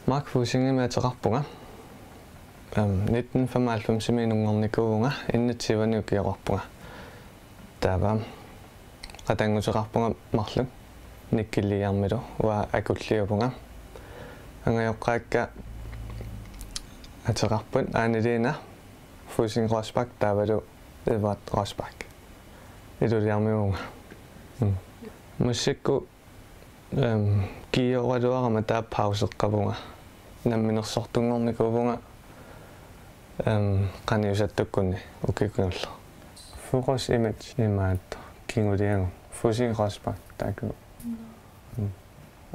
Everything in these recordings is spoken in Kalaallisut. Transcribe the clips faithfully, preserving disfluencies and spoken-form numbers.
Mark Fusingimik ateqarpunga. Øhm, nitten femoghalvfemsimi inunngornikuuvunga, enogtyvenik ukioqarpunga. Taava qatannguteqarpunga marluk Nikkiliiarmilu, uanga Akulliuvunga. Angajoqqaakka ateqarput Anelina Fusing Rosbach taavalu Edvard Rosbach. Ilulissarmiuuvunga. Mm. Massakkut, øhm, kioraluarama taava pauseqqavunga. Namminersortunngornikuuvunga, øhm, qaniusattukkunni ukiukkut kingullerni. Fugos Image imaattoq kinguliagut. Fusing Rosbach taakku. Mm.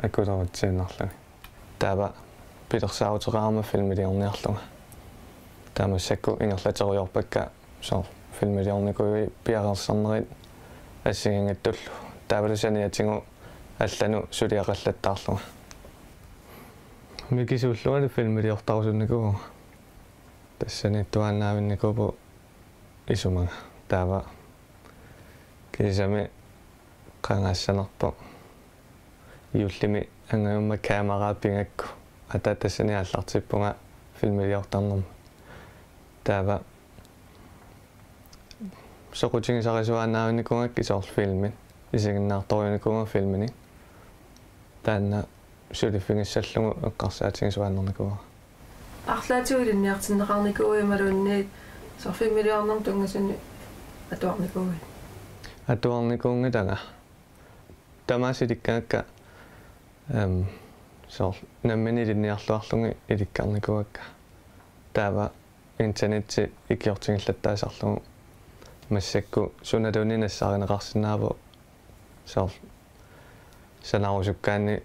Akulerutsiinnarlugit. Taava pilersaaruteqarama filmiliorniarlunga. Taava massakkut ingerlaterujoorpakka soorlu filmiliornikuuit piareersarnerit assigiinngitsullu. Taavalu saniatigut allanut suliaqallattaarlunga. Mikisuullungali filmiliortarusunnikuuvunga. Tassani tuaannaavinnikuuvugut isumaga. Taava kiisami qangaassanarpoq. Juullimi angajumma kamera pigakku. Ataatassani aallartippunga filmiliortarnermut. Taava soqutigisarisuaannaavinnikuugakku soorlu filmit. Isiginnaartorujussuunikuuvunga filminik. Taanna suliffigissallugu eqqarsaatigisuaannarnikuuara. Arlaatigut ilinniartinneqarnikuuit imaluunniit soorlu filmiliornermut tunngasunik atuarnikuuit? Atuarnikuunngilanga. Tamaasa ilikkagakka, øhm, soorlu nammineq ilinniarluarlugit ilikkarnikuuakka. Taava internetti ikiortigillattaasarlugu massakkut sunaluunniit nassaarineqarsinnaavoq soorlu sanarusukkaanni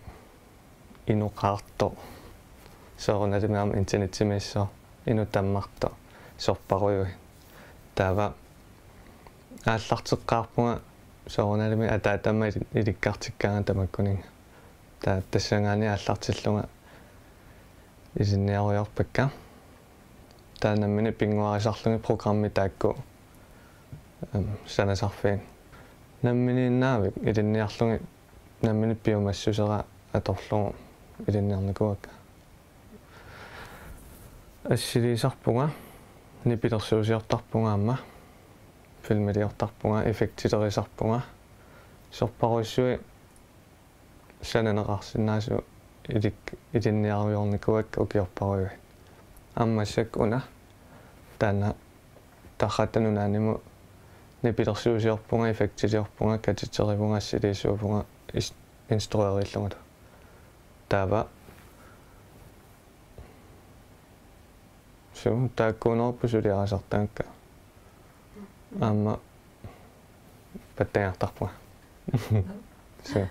inoqaartoq. Soorunalimi aamma internetimiissoq inuk tammartoq sorparujuit. Taava aallarteqqaarpunga soorunalimi ataatama ili-, ilikkartikkaanga tamakkuninnga. Taava tassanngaanniit aallartillunga ilinniarujoorpakka. Taava nammineq pinnguarisarlugit programmit taakku, øhm, sanasarfiit. Namminiinnaavik ilinniarlugit nammineq piumassusera atorlugu ilinniarnikuuakka. Assiliisarpunga, nipilersuusiortarpunga aamma, filmiliortarpunga, effektilerisarpunga, sorparujussuit sananeqarsinnaasut ilik-, ilinniarujoornikuuakka ukiorparujuit. Aamma massakkut una taanna Tarratta Nunaannimut nipilersuusiorpunga, effektiliorpunga, katiteriarpunga, assiliisuuvunga is-, instruerillungalu. Taava suu, taakkuunerput suliarisartagakka. Aamma pattagiartarpunga. Suu.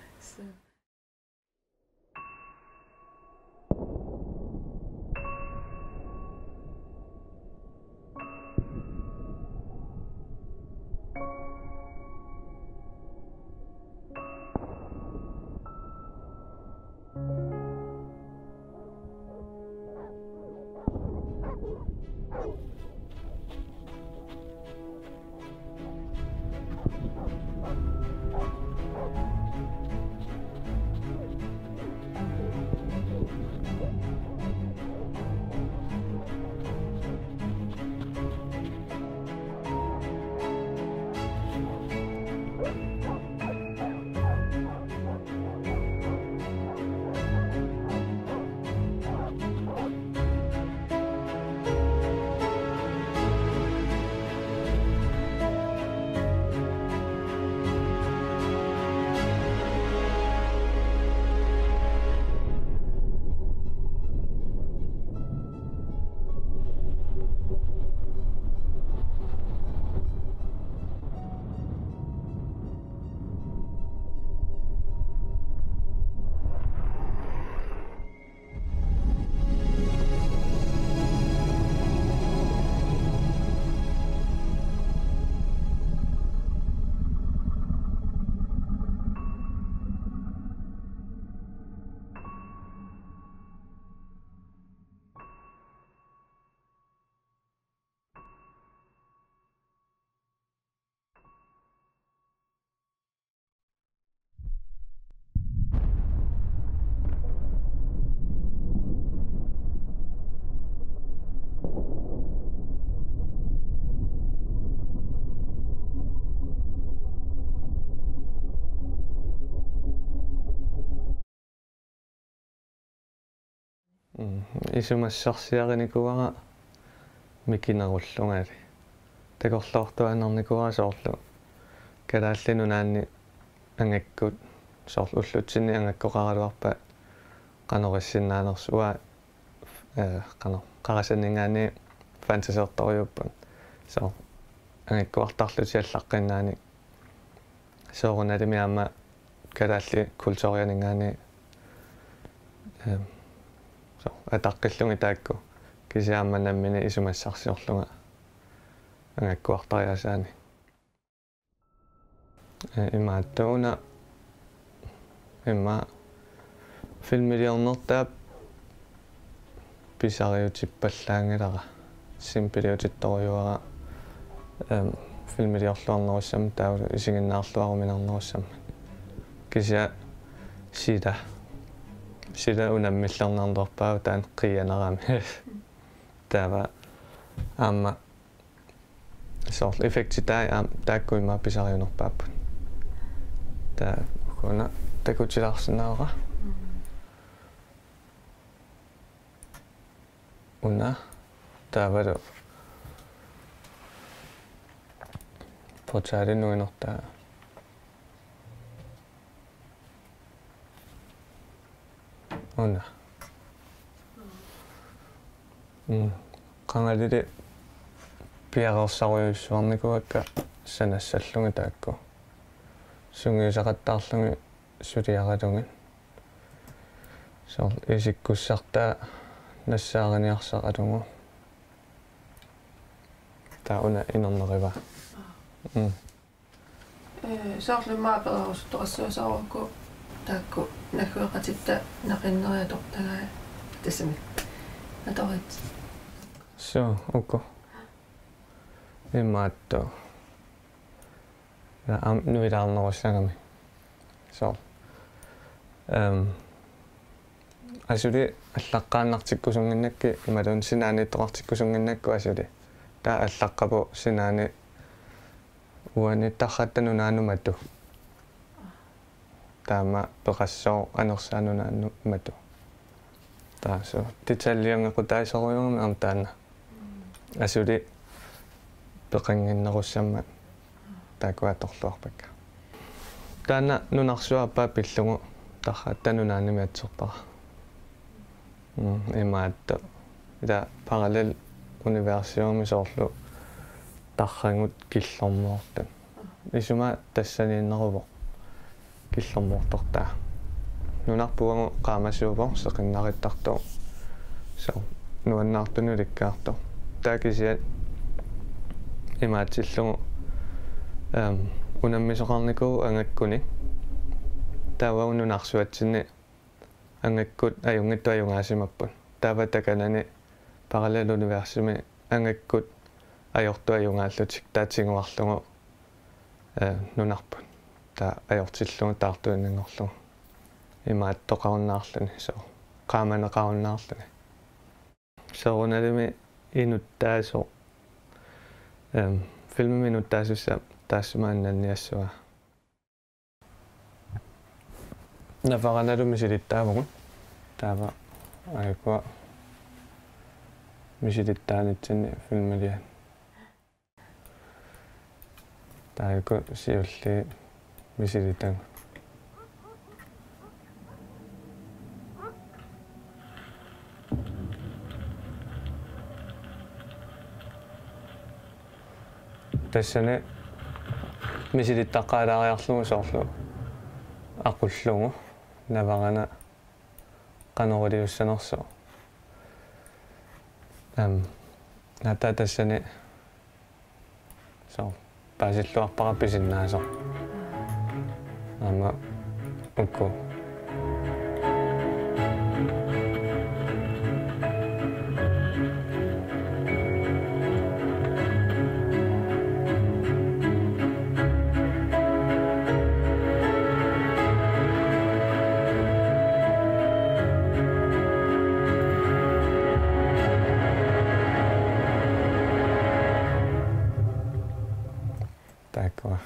Mm, isumassarsiarinikuuara mikinerullungali. Takorloortuaannarnikuuara soorlu Kalaallit Nunaanni angakkut, soorlu ullutsinni angakkoqaraluarpat qanoq issinnaanersoq, uanga, eh, qanoq, qarasaningaanniit fantasertorujuupput. Soorlu angakkuartarlutik allaqqinnaannik. Soorunalimi aamma kalaallit kulturianinngaanniit, eh, soorlu ataqqillugit taakku, kisianni aamma nammineq isumassarsiorlunga angakkuartariaasaanni. Eh, imaattoq una immaqa filmiliornertaa pisariutippallaanngilara, simpeliutittorujuara, em, filmiliorluarnerussammat taava isiginnaarluaruminarnerussammat. Kisianni sila, sila unammillernarnerpaavoq taanna qiianerami. Taava aamma soorlu effektit taakku immaqa pisariunerpaapput. Taava una takutilaarsinnaavara. Una taavalu portali nuinertaa. Una. Mm. Qangalili piareersarujussuarnikuuakka sanassallugit taakku. Sungiusaqattaarlugit suliaralugit. Soorlu isikkussartaa nassaariniarsaralugu. Taava una inernerivaa. Mm. Eh, soorlu immaqa apereerusuttoqassuusarukku taakku naggueqatitta naqinneri atortagai tassami. Atorit. Suu, uku. Imaattoq. Ila aamma nuilaarnerussagami. Soorlu. Em, asuli allaqqaannartikkusunnginnakkit imaluunniit sinaaniittoqartikkusunnginnakkit asuli. Taava allaqqavoq sinaani uani Tarratta Nunaannut matu. Taama peqassooq Anersaat Nunaannut matu. Taava suu, detaljengequtaasorujuugami aamma taanna. Asuli peqannginnerussammat taakku atorluarpakka. Taanna nunarsuaq aappaa pillugu Tarratta Nunaannimi atserpara. Mm, imaattoq. Ila parallel universimi soorlu tarragut killormoortut. Isuma tassaniinneruvoq killormoortortaa. Nunarput uagut qaamasuuvoq seqinnarittartoq. Soorlu nuannaartunut ilikkaartoq. Taava kisianni imaatsillugu, ehm, unammisoqarnikuuvoq angakkuni. Taava uagut nunarsuatsinni angakkut ajunngitsut ajugaasimapput. Taava takanani parallel universimi angakkut ajortut ajugaallutik taava tiguarlugu, eh, nunarput. Taava ajortillugu taartuinnanngorlugu. Imaattoqarunnaarluni, soorlu qaamaneqarunnaarluni. Soorunalimi inuttaasoq. Ehm, filmimi inuttaasussaq taassuma annanniassavaa. Navaranalu misilittaavugut. Taava aajuku misilittaanitsinni filmiliani. Taava aajuku siulliit misilitagut. Tassani misilittaqqaalaariarlugu soorlu aqullugu Navarana qanoq iliussanersoq. Aamma, natta tassani soorlu paasilluarpara pisinnaasoq. Aamma uku. Taakkua.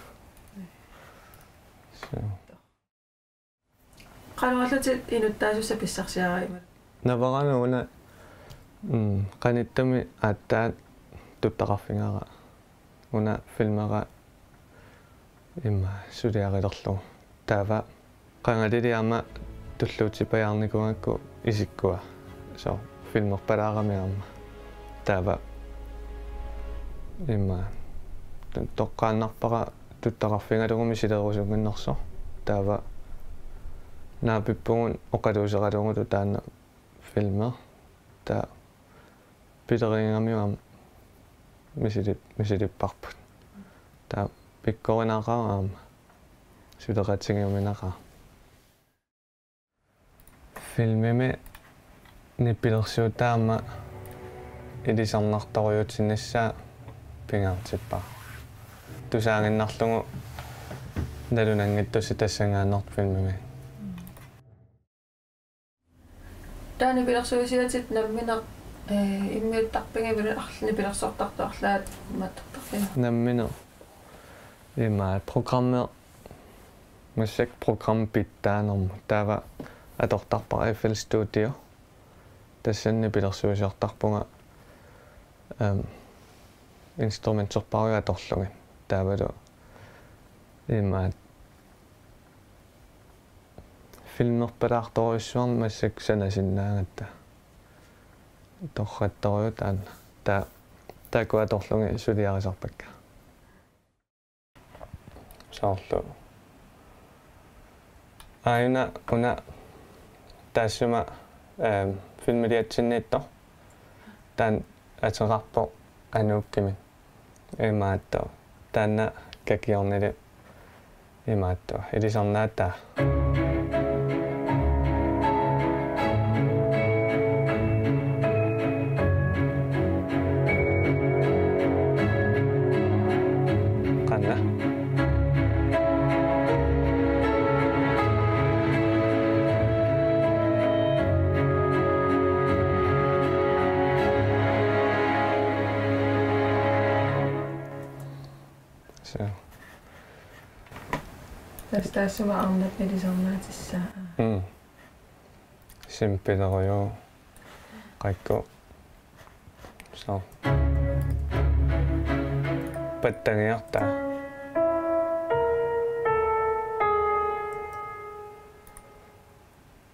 Suu. Qanorluunniit inuttaasussat pissarsiarivigit? Navarana una, mm, qanittumi aatsaat tuttaqarfigara. Una filmera immaqa suliarilerlugu. Taava qangalili aamma tulluutipajaarnikuugakku isikkua. Soorlu filmerpalaarami aamma. Taava immaqa to-, toqqaannarpara tuttaqarfigalugu misileerusunnginnersoq. Taava naapippugut oqaluuseralugu taanna filmi. Taava pilerigigamikku aamma misili-, misilipparput. Taava pikkorinaqaaq aamma suleqatigiuminaqaaq. Filmimi nipilersuutaa aamma ilisarnartorujussuarnissaa pingaartippara. Tusaaginnarlugu nalunanngitsussat tassanngaannartoq filmimi. Taava nipilersuisiatit nammineq, eh, immiuttarpigivit arl-, nipilersortartut arlaat imaattortarfiga? Nammineq. Immaqa programmi, massakkut programmi pitsaanermut. Taava atortarpara F L Studio. Tassani nipilersuisiortarpunga, ehm, instrumenterparujuk atorlugit. Taavalu immaqa filmerpalaartorujussuarnik massakkut sanasinnaagatta. Torrattorujuk taanna. Ta-, taakku atorlugit suliarisarpakka. Soorlu. Aajuna una taassuma, ehm, filmiliatsinniittoq. Taanna ateqarpoq Anuukkimik. Imaattoq. Taanna kakiornili imaattoq. Ilisarnaataa. Qanga. So. Tassa taassuma arnap ilisarnaatissaa. Mm. Simpilerujuk. Qakku. So. Pattagiartaa.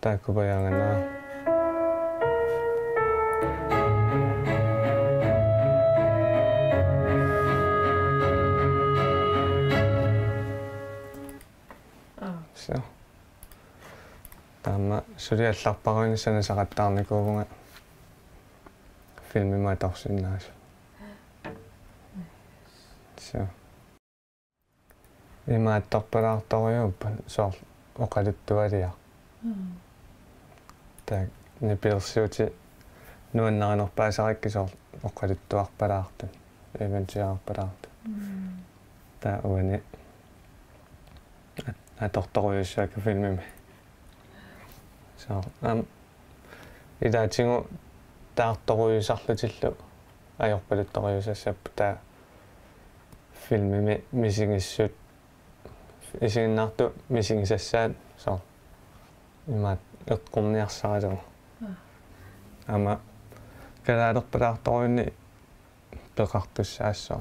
Taakkupajaanganaa. Aa. So. Taama suli allarparuinnaq sanasaqattaarnikuuvunga filmimut atorsinnaasut. So. Imaattorpalaartorujuupput soorlu oqaluttualiaq. Mm. Taava nipilersuutit nuannarinerpaasarakkit soorlu oqaluttuarpalaartut, eventyrpalaartut. Mm. Taava uani at-, atortorujussuakka filmimi. Soorlu aamma ilaatigut taartorujussuarlutillu ajorpaluttorujussuassapput taava filmimi misigissut isiginnaartut misigisassaat soorlu imaattoq eqqorniarsaralugu. Aa. Aamma kalaalerpalaartorujunnik peqartussaassaaq.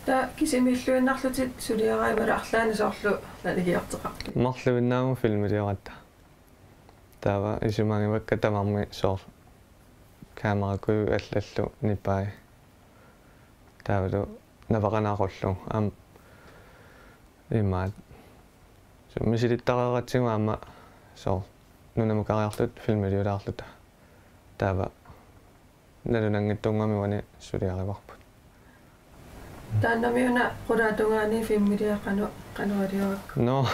Taava kisimiilluinnarlutit suliaraat imaluunniit arlaannik soorlu naligiartoqarpit? Marluinnaavugut filmilioratta. Taava isumagivakka tamarmik soorlu kamerappugut allallu nipai. Taavalu Navaranaaqullu aamma imaattoq. So misilittareeratsigu aamma soorlu nunamukariarluta filmiliulaarluta. Taava nalunanngitsunnguamik uani suliarivarput. Taannami una qulaatungaani filmiliaq qanoq, qanoq iliorpit? Nå.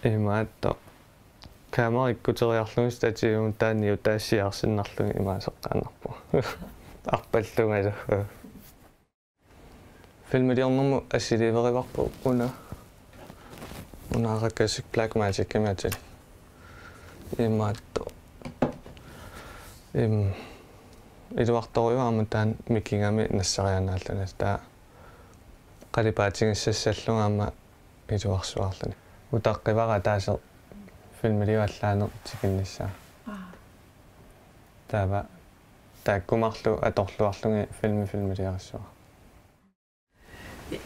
Imaattoq. Kamera ikkuteriarlugu stativimut taanna niutaassiaarsinnarlugit imaaseqqaannarpoq. Arpallungalu. Filmiliornermut assiliiverivarput una. Una Arakasik Blackmagicimi atil. Imaattoq. Im, iluartorujuk aamma taanna mikigami nassariaannaalluni. Taava qalipaatigissassallugu aamma iluarsuarluni. Utaqqivara ataaseq Filmiliup allaanerup tikinnissaa. Aa. Taava taakku marluk atorluarlugit filmi filmiliarissavara.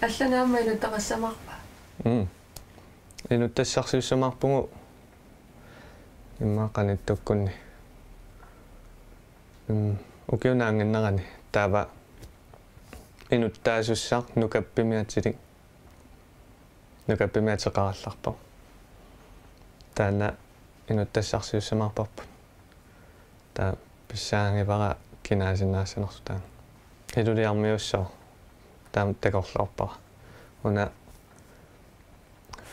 Allanik aamma inuttaqassamaarpa? Mm. Inuttassarsiussamaarpugut immaqa qanittukkunni. Mm. Ukiup naannginnerani taava inuttaasussaq Nukappimi atilik. Nukappimi ateqarallarpoq. Taanna inuttassarsiussamaarparput. Taava pissanganngivara kinaasinnaasanersoq taanna. Iluliarmiussooq. Taama takorloorpara. Una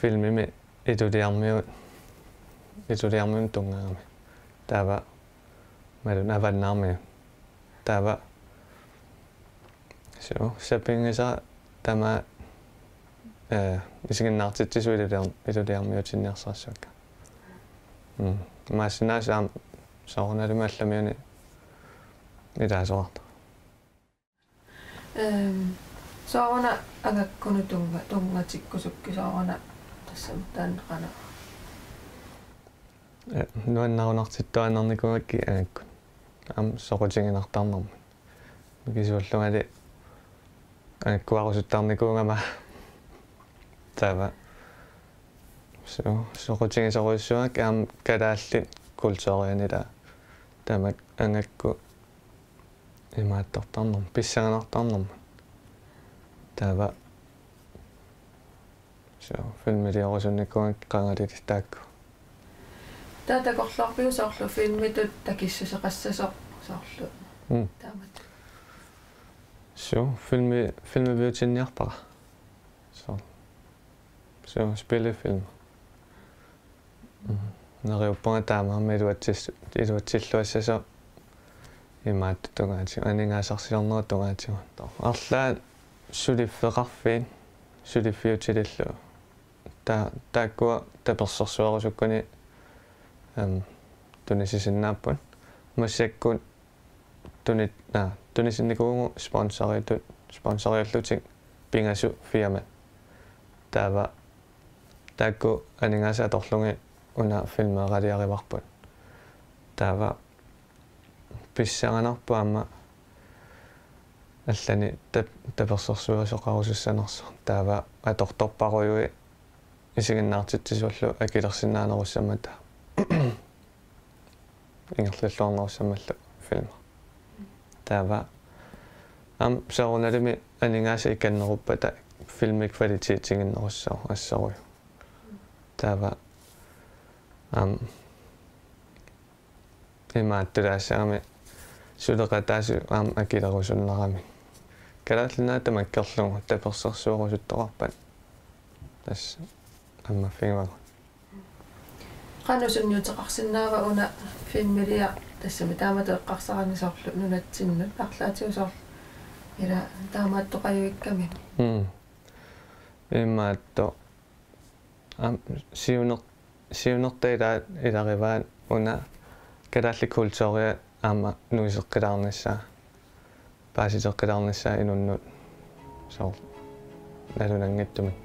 filmimi iluliarmiut, iluliarmiunut tunngavimmata. Taava imaluunniit avannaarmiut. Taava suu, sapinngisaq tamaat, eh, isiginnaartitsisut iluliar-, iluliarmiutinniarsarissavakka. Mm. Imaassinnaavoq aamma soorunalimi allamiuni ilaasoqartoq. Ehm, sooruna angakkunut tunnga-, tunngatikkusukkit sooruna tassami taanna qanoq? Eh, nuannarunartittuaannarnikuugakkit angakkunut. Aamma soqutiginartarnermut. Mikisuullungali angakkuarusuttarnikuugama taava. Suu, soqutigisorujussuugakku aamma kalaallit kulturianit taava. Tamakku angakku imaattortarnermut, pissanganartarnermut. Taava. Suu, filmiliorusunnikuugakkit qangalili taakku. Taava takorloorpiuk soorlu filmitut takissuseqassasoq soorlu? Mm. Taamatut. Suu, filmi, filmiviutinniarpara. Suu. Suu, spillefilm. Mm. Neriuppunga taamaammat iluatsis-, iluatsilluassasoq imaattut tungaatigut, aningaasarsiornerup tungaatigut. Arlaat suliffeqarfiit, suliffiutilillu. Ta-, taakkua tapersersuerusukkuni, em, tunisisinnaapput. Massakkut tuni-, aa, tunisinnikuuvugut sponsoriutut, sponsoriullutik pingasut firmat. Taava taakku aningaasat atorlugit una filmeeraliarivarput. Taava pissanganarpoq aamma allanik tap-, tapersersuerusoqarusussanersoq. Taava atortorparujuit isiginnaartitsisullu akilersinnaanerussammata. Ingerlalluarnerussammallu filmi. Taava aamma soorunalimi aningaasat ikinneruppata filmip kvalitetiginnerussaaq assorujuk. Taava aamma imaattulaassagami suleqataasut aamma akilerusunnaramik. Kalaallit Nunaat tamakkerlugu tapersersuerusuttoqarpat tassa ammaffigivagut. Qanoq sunniuteqarsinnaava una filmiliaq tassami taamatut eqqarsarani soorlu nunatsinnut arlaatigut soorlu ila taamaattoqajuikkami? Mm. Imaattoq. Aamma siuner-, siunertaq ila-, ilarivaat una kalaallit kulturia aamma nuiseqqilaarnissaa. Paasiteqqilaarnissaa inunnut soorlu nalunanngitsumik.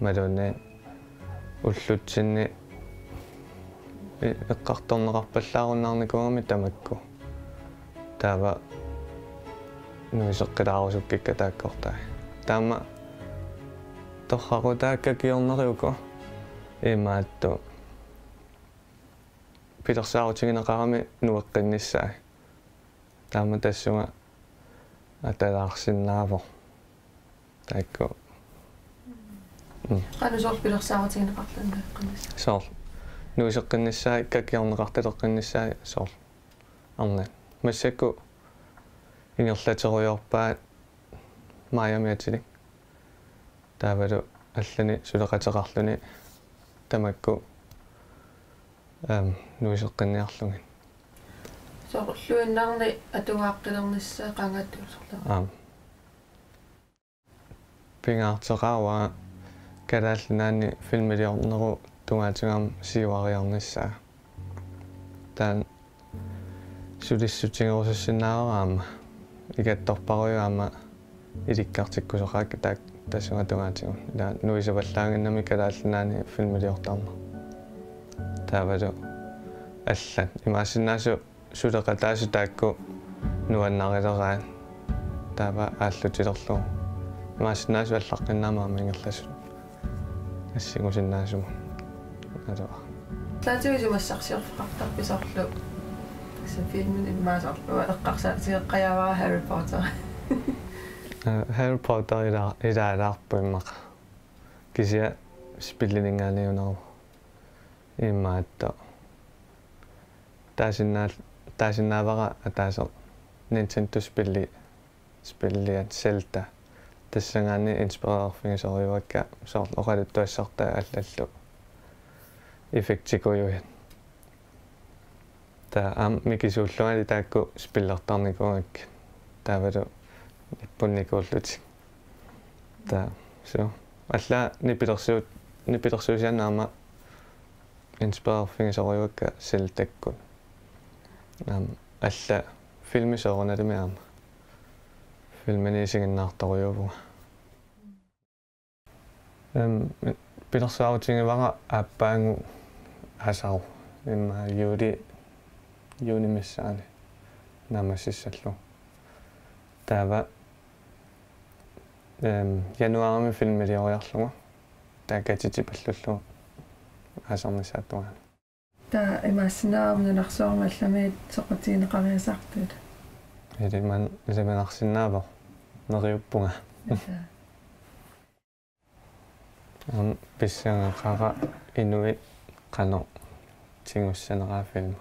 Imaluunniit ullutsinni e-, eqqartorneqarpallaarunnaarnikuugami tamakku. Taava nuiseqqilaarusukkikka taakkortai. Taama torraqutaa kakiorneri uku imaattoq pilersaarutigineqarami nueqqinnissaat. Taama tassunga atalaarsinnaavoq. Taakku. Mm. Qanoq soorlu pilersaarutigineqarluni nueqqinnissaat? Soorlu nuiseqqinnissaat, kakiorneqartaleqqinnissaat soorlu. Arnat. Massakkut ingerlaterujoorpaat Maajami atilik. Taavalu allanik suleqateqarluni tamakku, aam, nuiseqqinniarlugit. Soorlu ulluinnarni atugaaqqilernissaa qangaattuusorlaa. Aam. Pingaarteqaara Kalaallit Nunaanni filmiliornerup tungaatigut aamma siuariarnissaa. Taanna sulissutigerusussinnaavara aamma. Ikattorparujuk aamma ilikkartikkusoqaakka taak-, tassunga tungaatigut. Ila nuisavallaannginnami Kalaallit Nunaanni filmiliortarneq. Taavalu allat. Imaassinnaavoq suleqataasut taakku nuannarileraat. Taava aallutilerlugu. Imaassinnaavoq allaqqinnaammat aamma ingerlasut. Assingusinnaasumut. Atua. Taatiusimassarsiorfeqartarpisorlu. Tassa filmini immaqa soorlu eqqarsaatigeqqajaavara Harry Potter. Eh, Harry Potter ila-, ilaalaarpoq immaqa. Kisianni spillininngaanniit una imaattoq. Taasinnaal-, taasinnaavara ataaseq Nintendo spilli, spilliat Zelda. Tassanngaanniit inspirerfigisoriuakka soorlu oqaluttuassartaa allallu effektikujuit. Taava aamma mikisuullungali taakku spillertarnikuugakkit. Taavalu nippunnikuullutik. Taava, suu. Allaat nipilersuut-, nipilersuusiannut aamma inspirerfigisoriuakka Zeldakkut. Aamma allat filmit soorunalimi aamma. Filmini isiginnaartorujuuvunga. Em, pilersuaarutigivara aappaagu aasaq immaqa juuli, juunip missaani naammassissallugu. Taava, em, januaarimi filmilioriarlugu taava katitipallullugu aasarnissaata tungaanut. Taava imaassinnaavoq nunarsuarmi allamiut soqutigineqariasaartut. Iliman-, ilimanarsinnaavoq. Neriuppunga. Ata. Aamma pissangaqaaq inuit qanoq tigussaneraa filmi.